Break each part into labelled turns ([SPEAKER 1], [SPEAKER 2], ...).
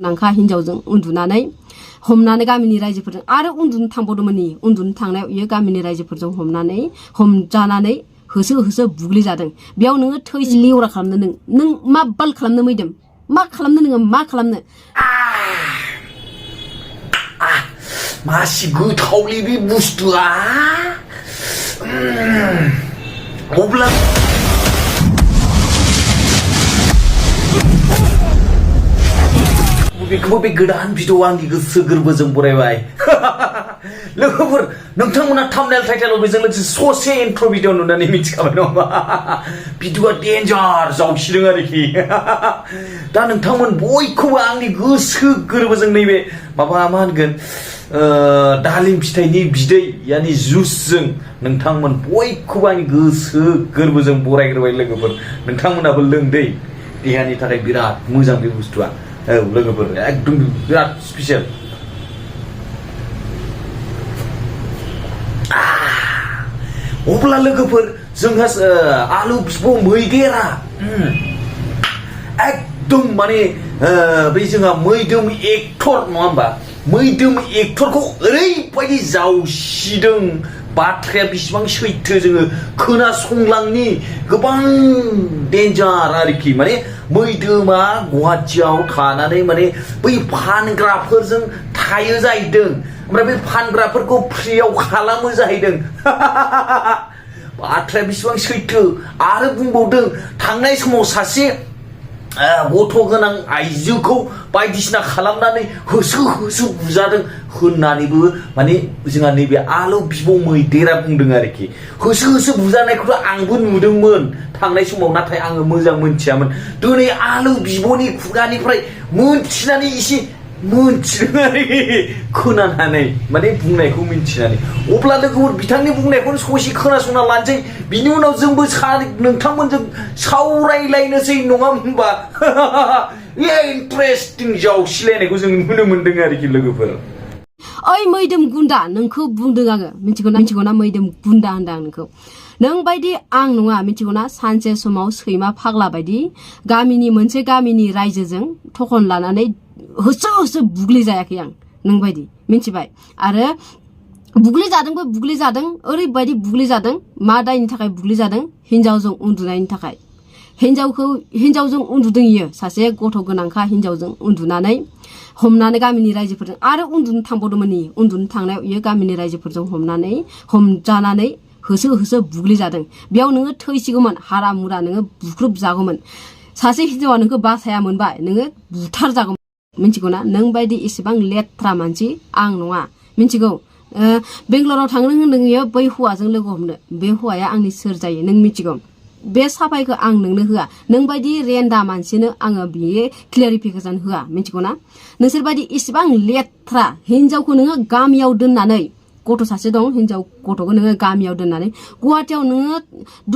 [SPEAKER 1] नांखा हिनजावजों उन्दुनानै हमनानै गामिनि रायजोफोरजों आरो उन्दुनो थांबावदोंमोन इ उन्दुनो थांनायाव इयो गामिनि रायजोफोरजों हमजानानै होसो होसो बुग्लिजादों बेयाव नोङो थैसि लेवरा खालामनो नों मा बाल खालामनो मैदोम मा खालामनो नोङो मा खालामनो
[SPEAKER 2] मासि गोथावलै बे बुस्थुआ अब्ला बेखौबो बे गोदान भिडिअ आंनि गोसो गोरबोजों बरायबाय लोगोफोर नोंथांमोना थाम्बनेल टाइटेलाव बेजों लोगोसे ससे इन्ट्र भिडिअ नुनानै मिथिखाबाय नङा होमबा भिडिअआ डेन्जार जावसिदों आरोखि दा नोंथांमोन बयखौबो आंनि गोसो गोरबोजों नैबे माबा मा होनगोन दालिम फिथाइनि बिदै यानि जुसजों नोंथांमोन बयखौबो आंनि गोसो गोरबोजों बरायग्रोबाय लोगोफोर नोंथांमोनाबो लोंदै देहानि थाखाय बिराद मोजां बे बुस्थुआ औ लोगोफोर एकदम बिराद स्पेशल अब्ला लोगोफोर जोंहा आलु बिब' मैदेरा एकदम माने बै जोंहा मैदोम एक्टर नङा होमबा मैदोम एक्टरखौ ओरैबायदि जावसिदों बाथ्राया बेसेबां सैथो जोङो खोनासंलांनि गोबां डेन्जार आरोखि माने मैदोमा गुवाहाटियाव थानानै माने बै फानग्राफोरजों थायो जाहैदों ओमफ्राय बे फानग्राफोरखौ फ्रियाव खालामो जाहैदों बाथ्राया बेसेबां सैथो आरो बुंबावदों थांनाय समाव सासे गथ' गोनां आइजोखौ बायदिसिना खालामनानै होसो होसो बुजादों होननानैबो माने जोंहा नैबे आलु बिब' मैदेरा बुंदों आरोखि होसो होसो बुजानायखौथ' आंबो नुदोंमोन थांनाय समाव नाथाय आङो मोजां मोनथियामोन दिनै आलु बिब'नि खुगानिफ्राय मोनथिनानै एसे मोनथिदों आरोखि खोनानानै माने बुंनायखौ मिन्थिनानै अब्ला लोगोफोर बिथांनि बुंनायखौनो ससे खोनासंना लानोसै बिनि उनाव जोंबो नोंथांमोनजों सावरायलायनोसै नङा होनबा इन्टारेस्टिं जावसिलायनायखौ जों नुनो मोनदों आरोखि लोगोफोर
[SPEAKER 1] ओइ मैदोम गुन्दा नोंखौ बुंदों आङो मिथिगौना मैदोम गुन्दा होनदों आं नोंखौ नों बायदि आं नङा मिथिगौना सानसे समाव सैमा फाग्ला बायदि मोनसे गामिनि रायजोजों थखन लानानै होसो होसो बुग्लिजायाखै आं नों बायदि मिथिबाय आरो बुग्लिजादों ओरैबायदि बुग्लिजादों मा दायनि थाखाय बुग्लिजादों हिनजावजों उन्दुनायनि थाखाय हिनजावजों उन्दुदों इयो सासे गथ' गोनांखा हिनजावजों उन्दुनानै हमनानै गामिनि रायजोफोरजों आरो उन्दुनो थांबावदोंमोन इयो उन्दुनो थांनायाव इयो गामिनि रायजोफोरजों हमजानानै होसो होसो बुग्लिजादों बेयाव नोङो थैसिगौमोन हारा मुरा नोङो बुख्रुब जागौमोन सासे हिनजावा नोंखौ बासायामोनबा नोङो बुथार जागौमोन मिथिगौना नों बायदि एसेबां लेथ्रा मानसि आं नङा मिथिगौ बेंगलराव थांनो होनदों इयो बै हौवाजों लोगो हमनो बे हौवाया आंनि सोर जायो नों मिथिगौ बे साफायखौ आं नोंनो होआ नों बायदि रेन्दा मानसिनो आङो बियो क्लियारिफिकेसन होआ मिथिगौना नोंसोर बायदि एसेबां लेथ्रा हिनजावखौ नोङो गामियाव दोननानै गथ' सासे दं हिनजाव गथ'खौ नोङो गामियाव दोननानै गुवाहाटियाव नोङो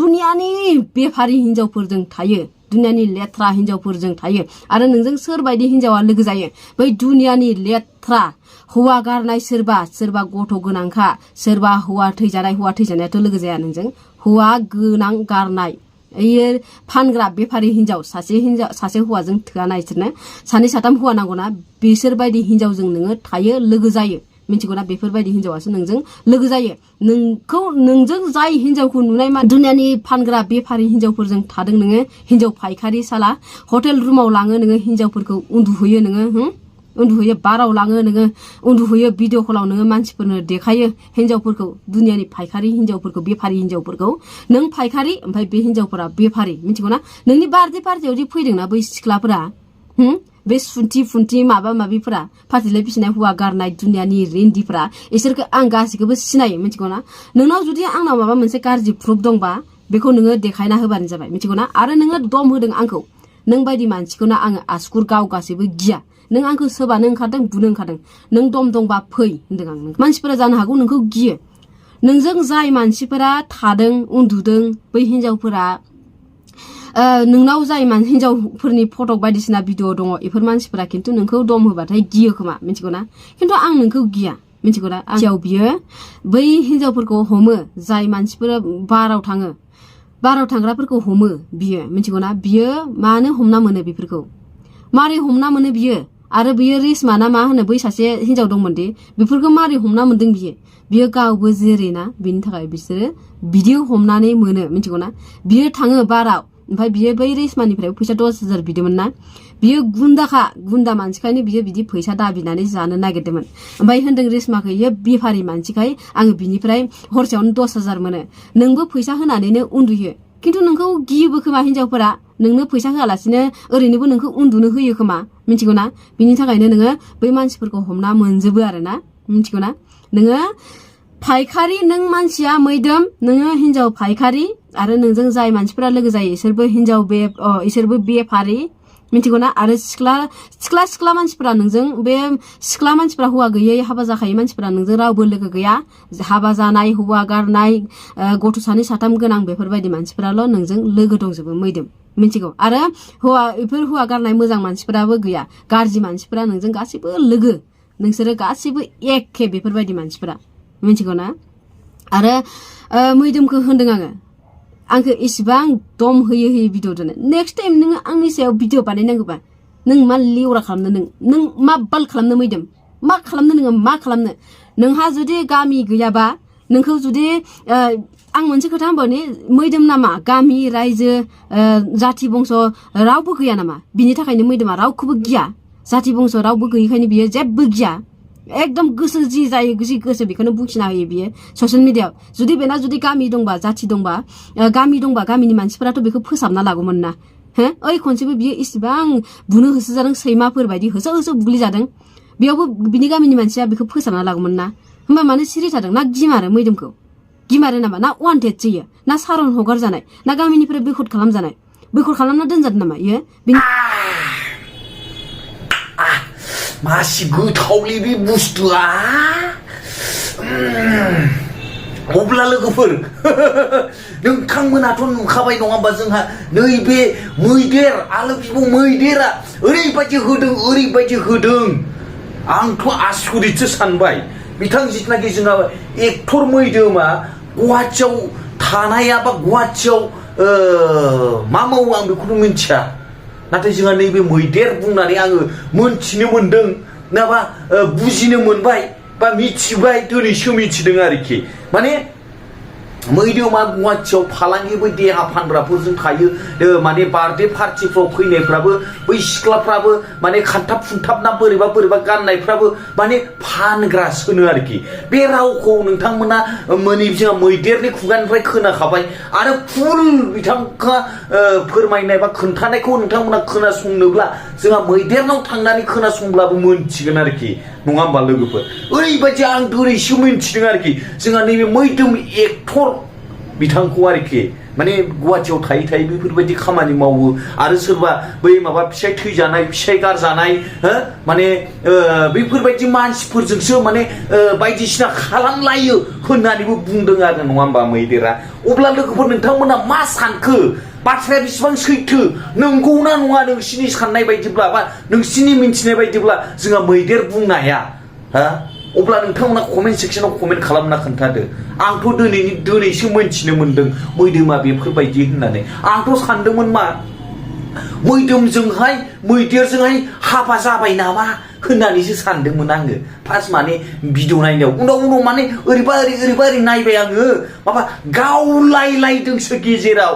[SPEAKER 1] दुनियानि बेफारि हिनजावफोरजों थायो दुनियानि लेथ्रा हिनजावफोरजों थायो आरो नोंजों सोरबायदि हिनजावा लोगो जायो बै दुनियानि लेथ्रा हौवा गारनाय सोरबा गथ' गोनांखा सोरबा हौवा थैजानायाथ' लोगो जाया नोंजों हौवा गोनां गारनाय इयो फानग्रा बेफारि हिनजाव सासे हौवाजों थोआ ना इसोरनो सानै साथाम हौवा नांगौना बिसोरबायदि हिनजावजों नोङो थायो लोगो जायो मिथिगौना बेफोरबायदि हिनजावासो नोंजों लोगो जायो नोंजों जाय हिनजावखौ नुनाय मा दुनियानि फानग्रा बेफारि हिनजावफोरजों थादों नोङो हिनजाव फायखारि साला हटेल रुमाव लाङो नोङो हिनजावफोरखौ उन्दुहोयो नोङो उन्दुहोयो बाराव लाङो नोङो उन्दुहोयो भिडिअ कलाव नोङो मानसिफोरनो देखायो हिनजावफोरखौ दुनियानि फायखारि हिनजावफोरखौ बेफारि हिनजावफोरखौ नों फायखारि ओमफ्राय बे हिनजावफोरा बेफारि मिथिगौना नोंनि बार्थडे पार्टियाव जे फैदोंना बै सिख्लाफोरा बे सुन्थि माबा माबिफोरा फार्टिलाइ फिसिनाय हौवा गारनाय दुनियानि रेन्दिफोरा इसोरखौ आं गासिखौबो सिनायो मिथिगौना नोंनाव जुदि आंनाव माबा मोनसे गाज्रि प्रुफ दंबा बेखौ नोङो देखायना होबानो जाबाय मिथिगौना आरो नोङो दम होदों आंखौ नों बायदि मानसिखौनो आङो आसुगुर गावगासिबो गिया नों आंखौ सोबानो ओंखारदों बुनो ओंखारदों नों दम दंबा फै होनदों आं मानसिफोरा जानो हागौ नोंखौ गियो नोंजों जाय मानसिफोरा थादों उन्दुदों बै हिनजावफोरा नोंनाव जाय हिनजावफोरनि फट' बायदिसिना भिडिअ दङ बेफोर मानसिफोरा खिन्थु नोंखौ दम होबाथाय गियो खोमा मिथिगौना खिन्थु आं नोंखौ गिया मिथिगौना आंयाव बियो बै हिनजावफोरखौ हमो जाय मानसिफोरा बाराव थांग्राफोरखौ हमो बियो मिथिगौना बियो मानो हमना मोनो बेफोरखौ मारै हमना मोनो बियो आरो बियो रेशमा ना मा होनो बै सासे हिनजाव दंमोन दि बेफोरखौ मारै हमना मोनदों बियो गावबो जेरैना बिनि थाखाय बिसोरो बिदि हमनानै मोनो मिथिगौ ना बियो थाङो बाराव ओमफ्राय बियो बै रेशमानिफ्राय फैसा 10,000 बिदोंमोन ना बियो गुन्दा मानसिखायनो बियो बिदि फैसा दाबिनानै जानो नागिरदोंमोन ओमफ्राय होनदों रेशमाखौ इयो बेफारि मानसिखाय आङो बिनिफ्राय हरसेयावनो 10,000 मोनो नोंबो फैसा होनानैनो उन्दुयो खिन्थु नोंखौ गियोबो खोमा हिनजावफोरा नोंनो फैसा होआलासिनो ओरैनोबो नोंखौ उन्दुनो होयो खोमा मिथिगौ ना बिनि थाखायनो नोङो बै मानसिफोरखौ हमना मोनजोबो आरो ना मिथिगौ ना नोङो फायखारि नों मानसिया मैदोम नोङो हिनजाव फायखारि आरो नोंजों जाय मानसिफोरा लोगो जायो इसोरबो बेफारि मिथिगौ ना आरो सिख्ला मानसिफोरा नोंजों बे सिख्ला मानसिफोरा हौवा गैयै हाबा जाखायै मानसिफोरा नोंजों रावबो लोगो गैया हाबा जानाय हौवा गारनाय गथ' 2 3 गोनां बेफोरबायदि मानसिफोराल' नोंजों लोगो दंजोबो मैदोम मिथिगौ आरो हौवा गारनाय मोजां मानसिफोराबो गैया गाज्रि मानसिफोरा नोंजों गासिबो लोगो नोंसोरो गासिबो एखे बेफोरबायदि मानसिफोरा मिथिगौ ना आरो मैदोमखौ होनदों आंखौ इसिबां दम होयै भिडिअ दोनो नेक्स्ट टाइम नोङो आंनि सायाव भिडिअ बानायनांगौबा नों मा लेवरा खालामनो नों मा बाल खालामनो मैदोम मा खालामनो नोङो मा खालामनो नोंहा जुदि गामि गैयाबा नोंखौ जुदि आं मोनसे खोथा होनबावनि मैदोम नामा गामि रायजो जाति बंस रावबो गैया नामा बिनि थाखायनो मैदोमा रावखौबो गिया जाति बंस रावबो गैयैखायनो बियो जेबो गिया एकदम गोसो जि जायो जि गोसो बेखौनो बुंथिना होयो बियो ससियेल मिडियायाव जुदि बेना जुदि गामि दंबा जाति दंबा गामिनि मानसिफोराथ' बेखौ फोसाबना लागौमोन ना ओइ खनसेबो बियो इसिबां बुनो होसो जादों सैमाफोर बायदि होसो बुग्लि जादों बेयावबो बिनि गामिनि मानसिया बेखौ फोसाबना लागौमोन ना होमबा मानो सिरि थादों ना गिमारो मैदोमखौ गिमारो नामा ना वान्टेड जायो ना सारन हगार जानाय ना गामिनिफ्राय बैकट खालामना दोनजादों नामा इयो
[SPEAKER 2] मासि गोथावलै बे बुस्थुआ अब्ला लोगोफोर नोंथांमोनाथ' नुखाबाय नङा होमबा जोंहा नैबे मैदेर आलो बिबौ मैदेरा ओरैबायदि होदों आंथ' आसरितसो सानबाय बिथां जितनाखि जोंहा एक्टर मैदोमा गुवाहाटियाव थानाया बा गुवाहाटियाव मा मावो आं बेखौथ' मिथिया नाथाय जोंहा नैबे मैदेर बुंनानै आङो मोनथिनो मोनदों नाबा बुजिनो मोनबाय बा मिथिबाय दिनैसो मिथिदों आरोखि माने मैदोमा गुवाहाटियाव फालांगिबो देहा फानग्राफोरजों थायो माने बार्थडे पार्टिफ्राव फैनायफ्राबो बै सिख्लाफ्राबो माने खानथाब फुनथाब ना बोरैबा गाननायफ्राबो माने फानग्रासोनो आरोखि बे रावखौ नोंथांमोना जोंहा मैदेरनि खुगानिफ्राय खोनाखाबाय आरो फुल बिथांखा फोरमायनाय बा खोन्थानायखौ नोंथांमोना खोनासंनोब्ला जोंहा मैदेरनाव थांनानै खोनासंब्लाबो मोनथिगोन आरोखि नङा होमबा लोगोफोर ओरैबायदि आं दिनैसो मिथिदों आरोखि जोंहा नैबे मैदोम एक्टर बिथांखौ आरोखि माने गुवाहाटियाव थायै बेफोरबायदि खामानि मावो आरो सोरबा बै माबा फिसाय थैजानाय फिसाय गारजानाय माने बेफोरबायदि मानसिफोरजोंसो माने बायदिसिना खालामलायो होननानैबो बुंदों आरो नङा होमबा मैदेरा अब्ला लोगोफोर नोंथांमोना मा सानखो बाथ्राया बेसेबां सैथो नंगौना नङा नोंसिनि साननाय बायदिब्ला बा नोंसिनि मिन्थिनाय बायदिब्ला जोंहा मैदेर बुंनाया अब्ला नोंथांमोना कमेन्ट सेक्सनाव कमेन्ट खालामना खोन्थादो आंथ' दिनैसो मोनथिनो मोनदों मैदोमा बेफोरबायदि होननानै आंथ' सानदोंमोन मा मैदेरजोंहाय हाबा जाबाय नामा होननानैसो सानदोंमोन आङो फार्स्ट माने भिडिअ नायनायाव उनाव माने ओरैबा ओरै नायबाय आङो माबा गावलायलायदोंसो गेजेराव